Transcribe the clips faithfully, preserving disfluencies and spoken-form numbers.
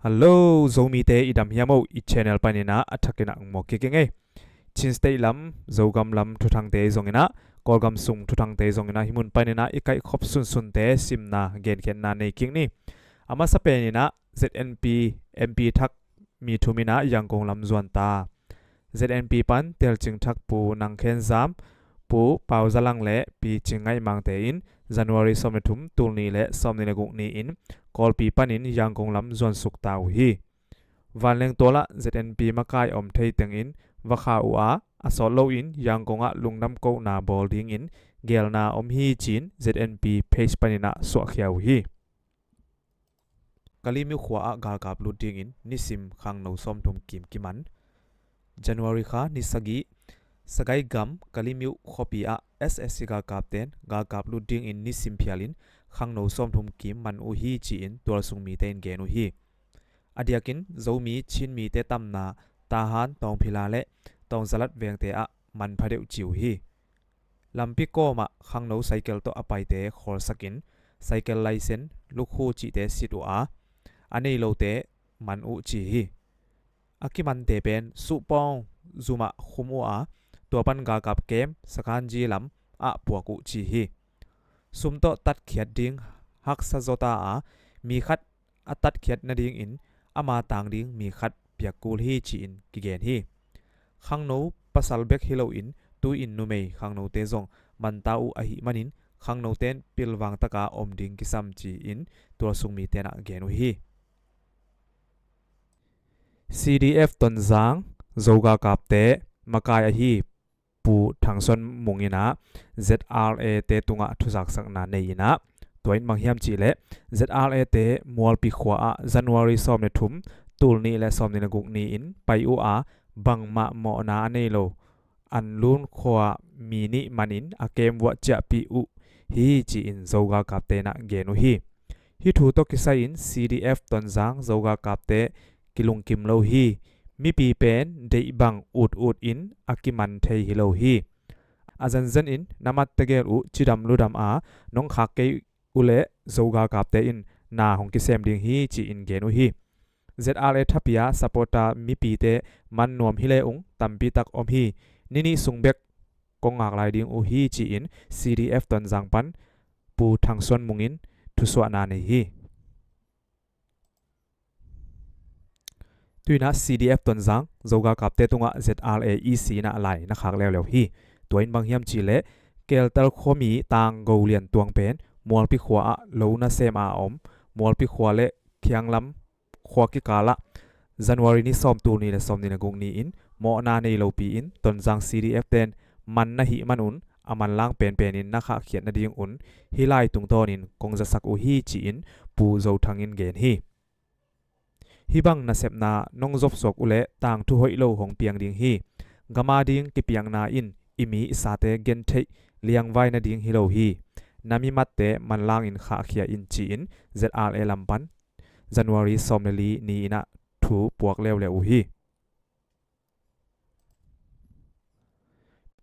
Hello, Zomite i dam hiam o, i channel paninah a thakinah ngmawk kik ing ei. Chin State lam, Zogam lam thuthangte i zonginah, Kawlgam sung thuthangte i zonginah, hi mun paninah i kaihkhop sunsunte simna genkhiatna nei kik ni. A masa peninah Z N P M P thak mi thuminah Yangon lam zuan ta. Z N P pan telcing thak Pu Nang Khen Zam, Pu Pau Za Lang le Pi Cing Ngaih Mangte in January sawm le thum, tul nih le sawm nih le guk ni-in Kawlpi panin Yangon lam zuansuk ta uh hi. Vanleng tualah Z N P makai om thei tengin va kha uh a, a sawt loin Yangon ah lungdam kohna bawl dingin gelna om hi ci-in Z N P page paninah suahkhia uh hi. Kalemyo khua ah galkap lut dingin nisim khangno sawmthum kim kiman. January kha ni sagih, Sagaing gam Kalemyo khuapi ah S S C galkapten galkap lut dingin nisim phialin khangno sawmthum kim man uh hi ci-in tualsung mite in gen uh hi. A diakin Zomi Chin mite tamna Tahan, Tawngphila le Tawngzalat vengte ah man phadeuh ci uh hi. Lampi kawmah khangno cycle tawh a paite khawlsakin cycle license, lukhu cihte sit uh a, a nei lote man uh ci hi. A kimante pen suhpawng zumah khum uh a, tua pan galkap kem Sakanji lam ah puak uh ci hi. Sum tawh tatkhiat ding haksa zawta a, mi khat a tatkhiat nadingin ama tang ding mi khat piak kul hi ci-in kigen hi. Khangno pasal bek hi loin tu-in numei khangnote zong manta uh ahih manin khangnoten pilvang taka om ding kisam ci-in tualsung mite in ah gen uh hi. C D F Tonzang Zo galkapte makai ahi Pu Thang Suan Mung in ah Z R A te tungah thuzaksakna nei in ah, tua in bang hiam cihleh Z R A te Mualpi khua ah January sawm le thum, tul nih le sawm nih le guk ni-in pai uh a, bangmah mawhna a nei lo Anlun khua mi nih manin a kem vuah ciahpih uh hi ci-in Zo galkapte in ah gen uh hi. Hih thu tawh kisai-in C D F Tonzang Zo galkapte kilungkim lo hi. Mipi pen deih bang ut ut in a kiman thei hi lo hi. A zenzen in na mat tegel uh cidam ludam a nong khak kei uh leh Zo galkapte in na hong kisem ding hi ci-in gen uh hi. Z R A thapi-a supporter mipite man nuam hi le ung tampi tak om hi. Ni nih sung bek kong ngak lai ding uh hi ci-in C D F Tonzang pan Pu Thang Suan Mung in thusuahna nei hi. Tu-in ah C D F Tonzang Zo galkapte tungah Z R A E C in ah lai na khak leuleu hi. Tua in bang hiam cihleh Keltal khuami Tang Go Lian Tuang pen Mualpi khua ah lo nasem a om, Mualpi khua le Khianglam khua kikal ah January ni sawm, tul nih le sawm nih le guk ni-in mawhna nei lopi-in Tonzang C D F ten man na hih manun a manlang penpen in na khahkhiat nadingun hih lai tungtawnin kong zasak uh hi ci-in Pu Zo Thang in gen hi. Hih bang nasepna nong zopsuak uh leh tangthu hoih lo hong piang ding hi. Gam ading kipiakna in i mi i sate gentheih liangvai nading hi lo hi. Na mimatte manlangin khahkhia in ci-in Z R A lam pan January sawm le li ni-in ah thu puak leuleu uh hi.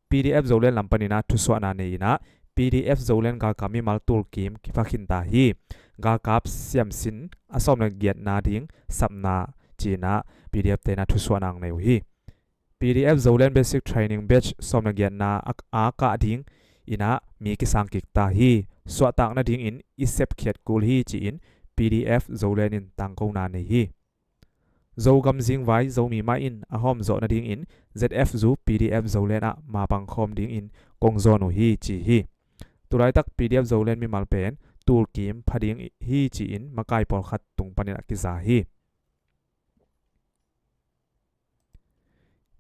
P D F Zoland lam panin ah thusuahna nei in ah P D F Zoland galkap mimal tulkim kipha khin ta hi. Galkap siamsin a sawm le giatna ding sapna ci-in ah P D F te in ah thusuahna hong nei uh hi. P D F Zoland Basic Training Batch sawm le giatna a, a kah ding in ah mi kisang kik ta hi. Suahtak nadingin i sepkhiat kul hi ci-in P D F Zoland in tangkona nei hi. Zogam zingvai Zomi mah in a hawmzawh nadingin Z F zu P D F Zoland ah mapang khawm dingin kong zawn uh hi ci hi. Tulaitak P D F Zoland mimal pen tulkim pha ding hi ci-in makai pawlkhat tung panin a kiza hi.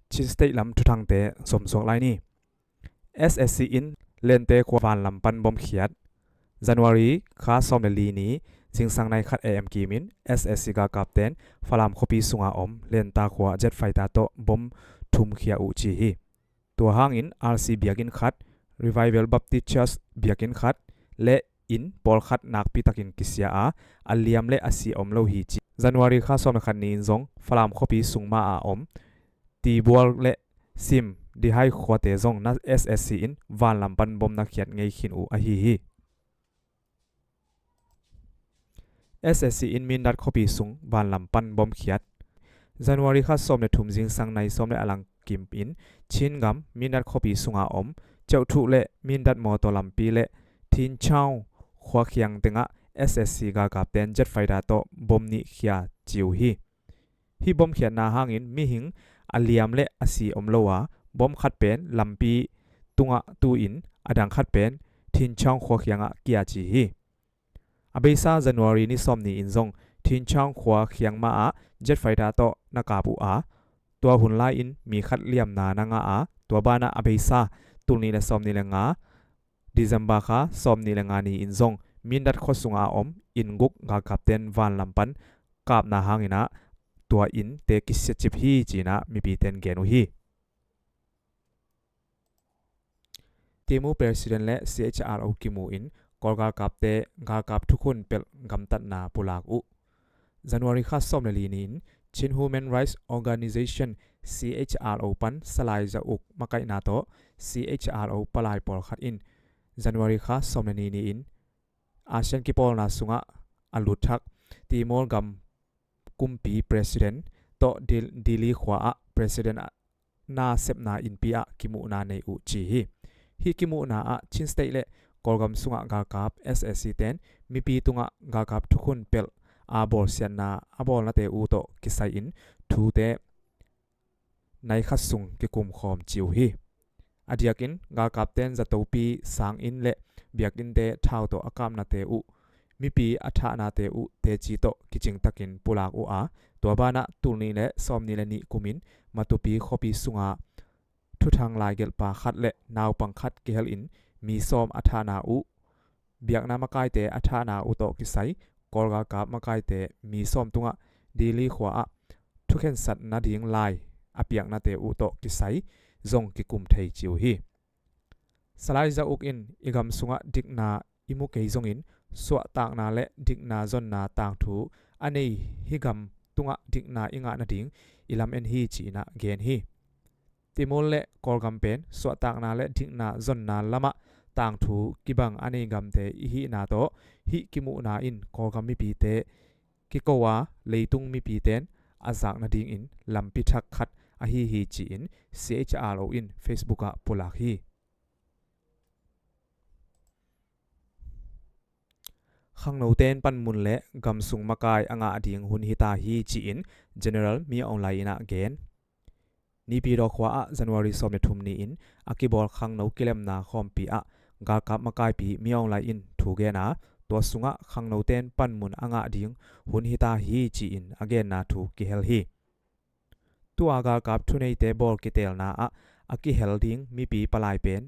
Chin State lam thuthangte zomsuak lai ni. S S C in Lente khua vanlam pan bomkhiat. January kha sawm le li ni zingsang nai khat A M kimin S S C galkapten Falam khuapi sunga om Lenta khua jet fighter tawh bom thumkhia uh ci hi. Tua hangin R C biakinn khat, Revival Baptist Church biakinn khat le inn pawlkhat nakpi takin kisia a, a liam le a si om lo hi ci. January kha sawm le khat ni-in zong Falam khuapi sung ma-a om Tibual le Sim Dihai khuate zong na S S C in vanlam pan bom na khiat ngei khin uh ahi hi. S A C in Mindat khuapi sung vanlam pan bomkhiat. January kha sawm le thum zingsang nai sawm le a lang kim in Chin gam Mindat khuapi sunga om Ceuhthuh le Mindat mawtaw lampi le Thinchau khua khiang tengah S A C galkapten jet fighter tawh bom nih khia ci uh hi. Hih bomkhiatna hangin mihing a liam le a si om lo a, bom khat pen lampi tungah tu-in a dang khat pen Thinchau khua khiangah kia ci hi. A beisa January ni sawm ni-in zong Thinchau khua khiang mah ah jet fighter tawh na kap uh a, tua hun lai-in mi khat liamna na ngah a, tua banah a beisa tul nih le sawm nih le nga December kha sawm nih le nga ni-in zong Mindat khua sunga om inn guk galkapten vanlam pan kapna hangin ah tua innte kisiacip hi ci-in ah mipite in gen uh hi. Timor President le C H R O kimu in Kawl galkapte galkap thukhun pelh gamtatna pulak uh. January kha sawm le li ni-in Chin Human Rights Organization, C H R O pan Salai Za Uk makaihna tawh C H R O palai pawlkhat in January kha sawm le ni ni-in Asian kipawlna sungah a lut thak Timor gam kumpi President tawh Dil-, Dili khua ah President ah na sepna innpi ah kimuhna nei uh ci hi. Hih kimuhna ah Chin State le Kawlgam sungah galkap S A C ten mipi tungah galkap thukhun pelh a bawlsiatna a bawlnate uh tawh kisai-in thute nai khat sung kikum khawm ci uh hi. A diakin galkapten zatopi sanginn le biakinnte thau tawh a kapnate uh, mipi a thahnate uh teci tawh kicingtakin pulak uh a, tua banah tul nih le sawm nih le nih kumin Matupi khuapi sunga thuthang laigelhpa khat le naupang khat kihelin mi sawm a thahna uh, biakna makaite a thahna uh tawh kisai Kawl galkap makaite mi sawm tungah Dili khua ah thukhensat nading lai a piaknate uh tawh kisai zong kikum thei ci uh hi. Salai Za Uk in i gam sungah dikna i mu kei zongin suahtakna le dikna zonna tangthu a nei hih gam tungah dikna i ngah nading i lamen hi ci-in ah gen hi. Timor le Kawlgam pen suahtakna le dikna zonna lamah tangthu kibang a nei gamte i hihna tawh hih kimuhna in Kawlgam mipite kiko a leitung mipite in a zak nadingin lampi thak khat ahi hi ci-in C H R O in Facebook ah pulak hi. Khangnote in panmun le gamsung makai a ngah ding hun hita hi ci-in General Min Aung Hlaing in ah gen. Naypyidaw khua ah January sawm le thum ni-in a kibawl khangno kilemna khawmpi ah galkap makaipi Min Aung Hlaing in thu gen a, tua sungah khangnote in panmun a ngah ding hun hita hi ci-in a genna thu kihel hi. Tua galkap thuneite bawl kiteelna ah a kihel ding mipi palai pen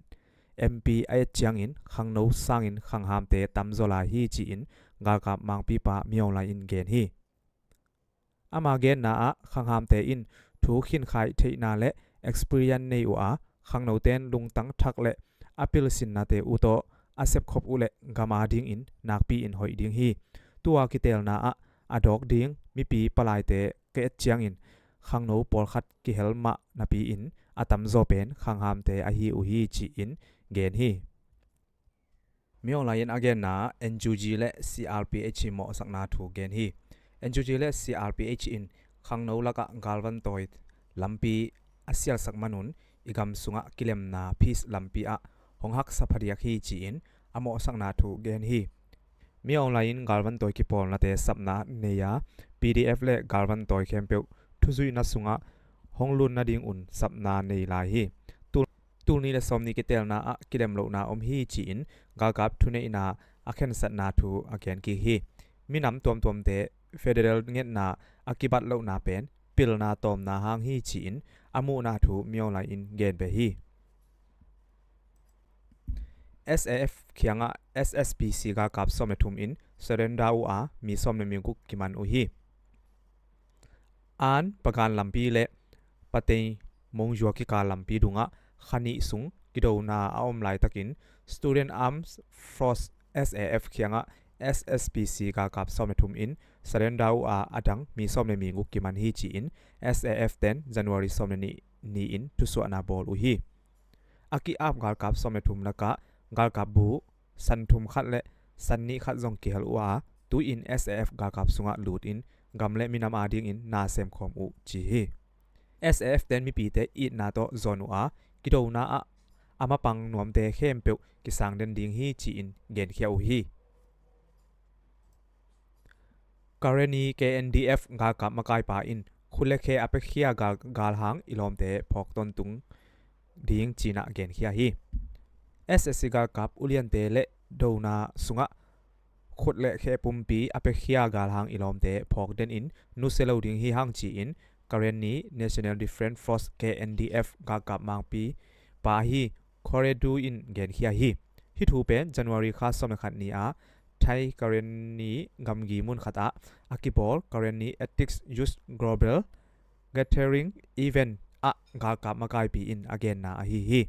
M P a et ciangin khangno sangin khanghamte tamzaw lai hi ci-in galkap mangpipa Min Aung Hlaing in gen hi. Ama genna ah khanghamte in thu khinkhai theihna le experience nei uh a, khangnote in lungtang thak le a pilsinnate uh tawh a sepkhop uh le gam a dingin nakpi in hoih ding hi. Tua kiteelna ah a dawk ding mipi palaite ka et ciangin khangno pawlkhat kihel mah napi-in a tamzaw pen khanghamte ahi uh hi ci-in gen hi. Min Aung Hlaing in a genna ah N U G le C R P H i mawhsakna thu gen hi. N U G le C R P H in khangno lakah galvantawi lampi a sialsak manun i gam sungah kilemna peace lampi ah hong haksa phadiak hi ci-in a mawhsakna thu gen hi. Min Aung Hlaing in galvantawi kipawlnate sapna nei a, P D F le galvantawi khempeuh thuzuihna sungah hong lut nadingun sapna nei lai hi. Tul, tul nih le sawm nih kiteelna ah kilem lohna om hi ci-in galkap thuneihna a khensatna thu a gen kik hi. Minam tuamtuamte federal ngetna a kibat lohna pen pilna tawmna hang hi ci-in a muhna thu Min Aung Hlaing in gen ve hi. S A F kiangah S S P C galkap sawm le thum in surrender uh a, mi sawm le mi guk kiman uh hi. An Pagan lampi le Patei Mongzua kikal lampi dungah kha nih sung kidona a om laitakin Student Armed Force, S A F kiangah S S P C galkap sawm le thum in surrender uh a, a dang mi sawm le mi guk kiman hi ci-in S A F ten January sawm le nih ni-in thusuahna bawl uh hi. A ki-ap galkap sawm le thum lakah galkap bu san thum khat le san nih khat zong kihel uh a, tu-in S A F galkap sungah lutin gam le minam adingin na semkhawm uh ci hi. S A F ten mipite itna tawh zawn uh a, kidona ah a mapang nuamte khempeuh kisang den ding hi ci-in genkhia uh hi. Karenni K N D F galkap makaipa in khut le khe a pekhia gal, galhang i lawmte phawk tawntung ding cinah genkhia hi. S S C galkap uliante le dona sungah khut le khe pumpi a pekhia galhang i lawmte phawk denin nusia lo ding hi hang ci-in Karenni National Defense Force K N D F galkap mangpi pa hi Khoredu in genkhia hi. Hih thu pen January kha sawm le khat ni-a Thai Karenni gamgi mun khatah a kibawl Karenni Ethics Youth Global Gathering Event ah galkap makaipi in a genna ahi hi.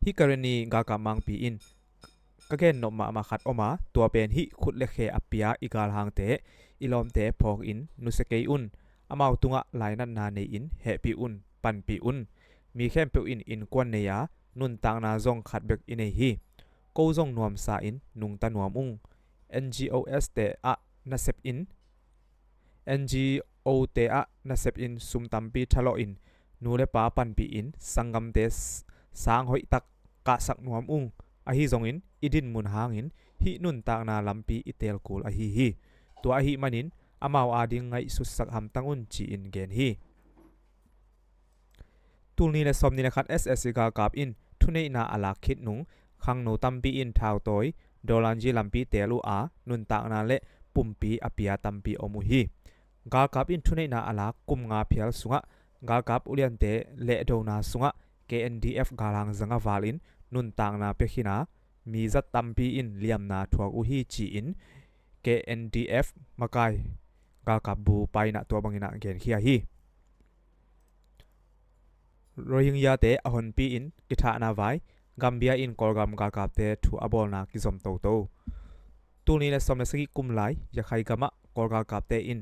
Hih Karenni galkap mangpi in ka gen nop mahmah khat om a, tua pen hih khut le khe a pia i galhangte i lawmte phawkin nusia kei un. Amau tungah lainatna nei-in hehpih un, panpih un. Mi khempeuh in innkuan nei a, nuntakna zong khat bek i nei hi. Ko zong nuamsa in nungta nuam ung. N G O S te ah nasep in N G O te ah nasep in sum tampi thalawh in nu le pa panpih in sanggamte s-, sang hoihtak kahsak nuam ung. Ahi zongin i dinmun hangin hih nuntakna lampi i teel kul ahi hi. Tua ahih manin amau ading ngaihsutsak hamtang un ci-in gen hi. Tul ni le sawm ni le khat S S C galkap in thuneihna a lak khit nung khangno tampi in thautawi Dolanji lampi teel uh a, nuntakna le pumpi a pia tampi om uh hi. Galkap in thuneihna a lak kum nga phial sungah galkap uliante le dona sungah K N D F galhang zanga valin nuntakna pia khin a, mi zat tampi in liamna thuak uh hi ci-in K N D F makai galkap bu painah tua banginah genkhia hi. Rohingyate a honpi in kithahna vai Gambia in Kawlgam galkapte thu a bawlna kizom toto. Tul ni le sawm le sagih kum lai Yakhai gamah Kawl galkapte in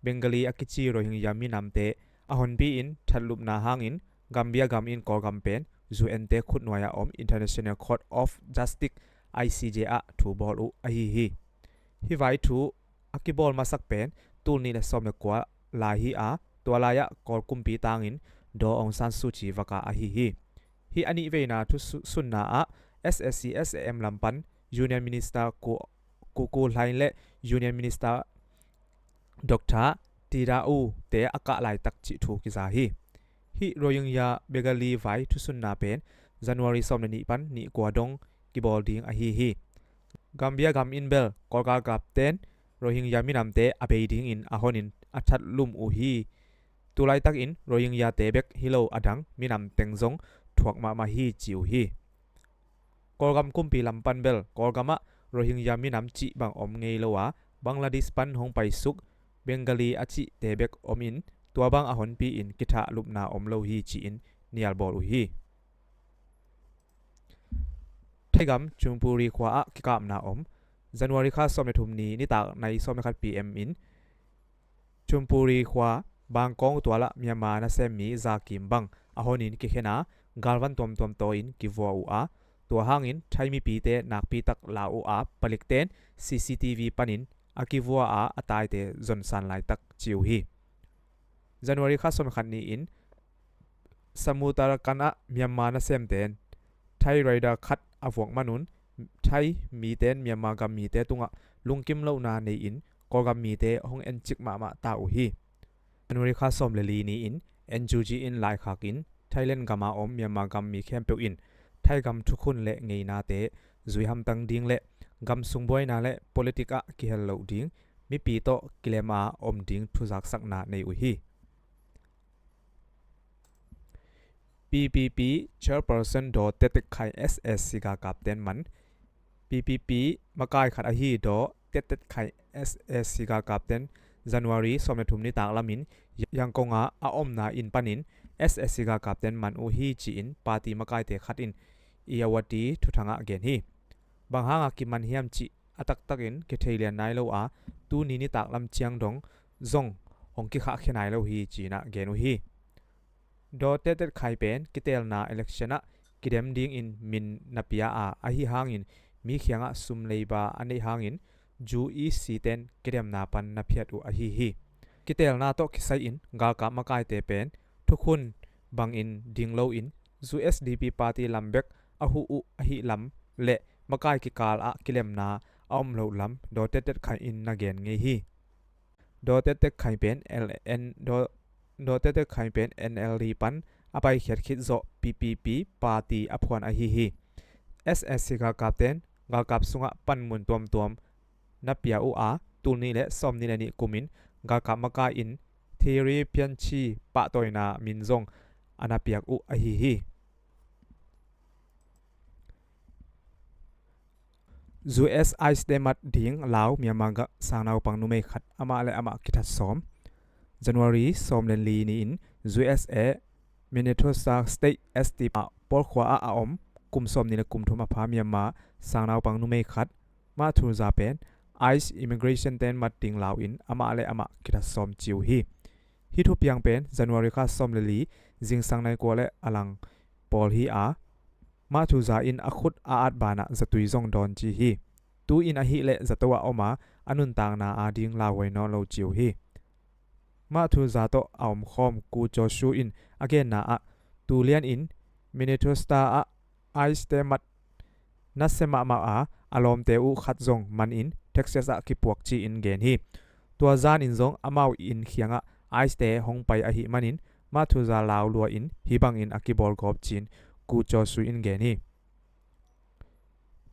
Bengali a kici Rohingya minamte a honpi in thatlupna hangin Gambia gam in Kawlgam pen U N te khutnuai-a om International Court of Justice, I C J ah thu bawl uh ahi hi. Hih vai thu a kibawl masak pen tul ni le sawm le kua lai hi a, tua lai-ah Kawl kumpi tangin Daw Aung San Suu Kyi vaka ahi hi. Hih a nih veina thu su-, sunna ah S S C S A M lam pan Union Minister Ku, Ku Ku Hlain le Union Minister Doctor Tida U te a kah laitak cih thu kiza hi. Hih Rohingya Bengali vai thusunna pen January sawm le nih pan nih kua dong kibawl ding ahi hi. Gambia gam in bel Kawl galkapten Rohingya minamte a bei dingin a honin a thatlum uh hi. Tulaitakin Rohingyate bek hi lo a dang minam teng zong thuak mahmah hi ci uh hi. Kawlgam kumpi lam pan bel Kawlgamah Rohingya minam cih bang om ngei lo a, Bangladesh pan hong paisuk Bengali a cihte bek om in, tua bang a honpi in kithahlupna om lo hi ci-in nial bawl uh hi. Thaigam Chonburi khua ah kikapna om. January kha sawm le thum ni nitak nai sawm le khat P M in Chonburi khua Bangkawng tualah Myanmar nasem mi za kim bang a honin kikhen a, galvan tuamtuam tawi-in kivua uh a, tua hangin Thai mipite nakpitak lau uh a, palikten C C T V panin a kivua a, a taite zonsan laitak ci uh hi. January kha sawm le khat ni-in Samutarakan ah Myanmar nasemten Thai rider khat a vuak manun Thai miten Myanmar gam mite tungah lungkim lohna nei-in Kawlgam mite hong encik mahmah ta uh hi. January kha sawm le li ni-in N U G in laikhak in Thailand gama om Myanmar gam mi khempeuh in Thai gam thukhun le ngeinate zui hamtang ding le gam sung buaina le politik ah kihel loh ding mipi tawh kilema om ding thuzaksakna nei uh hi. P P P chairperson Daw Tet Tet Khai S S C galkapten man. P P P makai khat ahi Daw Tet Tet Khai S S C galkapten January sawm le thum nitak lamin Yangon ah a omna inn panin S S C galkapten man uh hi ci-in party makaite khat in Irrawaddy thuthangah gen hi. Bang hanga kiman hiam cih a taktakin kithei lian nai lo a, tuni nitak lam ciang dong zong hong kikhahkhia nai lo hi ci-inah gen uh hi. Daw Tet Tet Khai pen kiteelna election ah kidem dingin min na pia a, ahi hangin mi khiangah sum leiba a neih hangin J E C ten kidemna pan na phiat uh ahi hi. Kiteelna tawh kisai-in galkap makaite pen thukhun bangin ding loin U S D P party lam bek a huh uh ahih lam le makai kikal ah kilemna a om loh lam Daw Tet Tet Khai in na gen ngei hi. Daw Tet Tet Khai pen L N Daw Daw Tet Tet Khai pen N L D pan a paikhiat khit zawh P P P party a phuan ahi hi. S A C galkap ten galkap sungah panmun tuamtuam na pia uh a, tul nih le sawmnih le nih kumin galkap makai in Thiri Phianchi pahtawina min zong a na piak uh ahi hi. U S ICE te mat ding lau Myanmar gam sang naupang numei khat amah le amah kithat sawm. January sawm le li ni-in U S A Minnesota State S T ah Paul khua ah a om kum sawmnih le kum thum a pha Myanmar sang naupang numei khat Mahthuza pen ICE immigration ten mat ding lau in amah le amah kithat sawm ci uh hi. Hih thupiang pen January kha sawm le li zingsang nai kua le a lang pawl hi a, Mahthuza in a khut a at banah zatui zong dawn ci hi. Tu-in ahih leh zato ah om a, a nuntakna ading lauhuai nawn lo ci uh hi. Mahthuza tawh a omkhawm Ku Joshua in a genna ah, tu lianin Minnesota ah ICE te mat nasia mahmah a, a lawmte uh khat zong manin Texas ah kipuak ci-in gen hi. Tua zanin zong amau inn khiangah ICE te hong pai ahih manin Mahthuza lau lua-in hih bangin a kibawlgawp ci-in Ku Joshua in gen hi.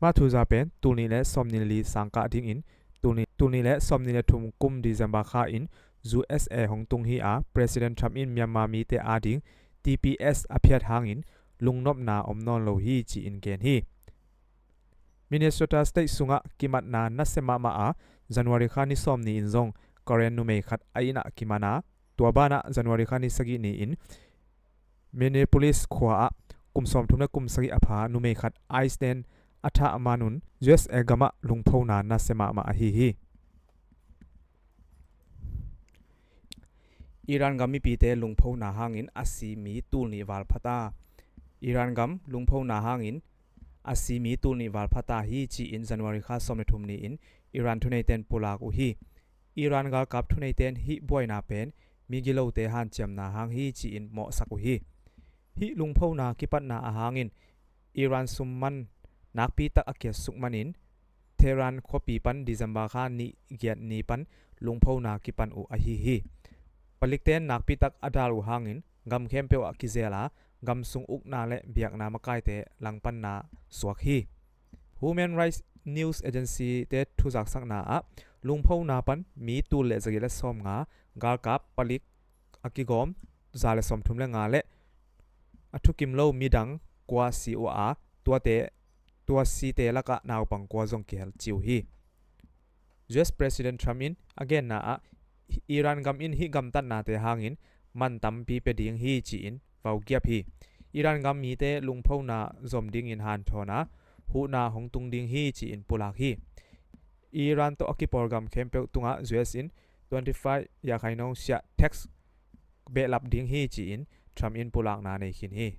Mahthuza pen tul nih le sawmnih le li sangkah dingin tul nih, tul nih le sawmnih le thum kum December kha in U S A hong tung hi a, President Trump in Myanmar mite ading T P S a phiat hangin lungnopna om nawn lo hi ci-in gen hi. Minnesota State sungah kimatna nasia mahmah a, January kha ni sawmnih in zong Karen numei khat a inn ah kiman a, tua banah January kha ni sagih ni-in Minneapolis khua ah kum sawmthum le kum sagih a pha numei khat ICE ten a thah manun U S A gamah lungphona nasia mahmah ahi hi. Iran gam mipite lungphona hangin a si mi tul nih val phata. Iran gam lungphona hangin a si mi tul nih val phata hi ci-in January kha sawm le thum ni-in Iran thuneiten pulak uh hi. Iran galkap thuneiten hih buaina pen migilote hanciamna hang hi ci-in mawhsak uh hi. Hih lungphona kipatna a hangin Iran summan nakpitak a kiatsuk manin Tehran khuapi pan December kha ni giat ni pan lungphona kipan uh ahi hi. Palikten nakpitak a dal uh hangin gam khempeuh ah kizel a, gamsung ukna le biakna makaite langpanna suak hi. Human Rights News Agency te thuzaksakna ah lungphona pan mi tul le zagiat le sawmnga, galkap palik a kigawm za le sawmthum le nga le a thukim lo midang kua si uh a, tuate, tua site lakah naupang kua zong kihel ci uh hi. U S President Trump in a genna ah Iran gam in hih gamtatnate hangin man tampi pia ding hi ci-in vaugiap hi. Iran gam mite lungphona zom dingin hanthawn a, huhna hong tung ding hi ci-in pulak hi. Iran tawh a kipawl gam khempeuh tungah U S in twenty five yakhai nong siah tax behlap ding hi ci-in Trump in pulakna nei khin hi.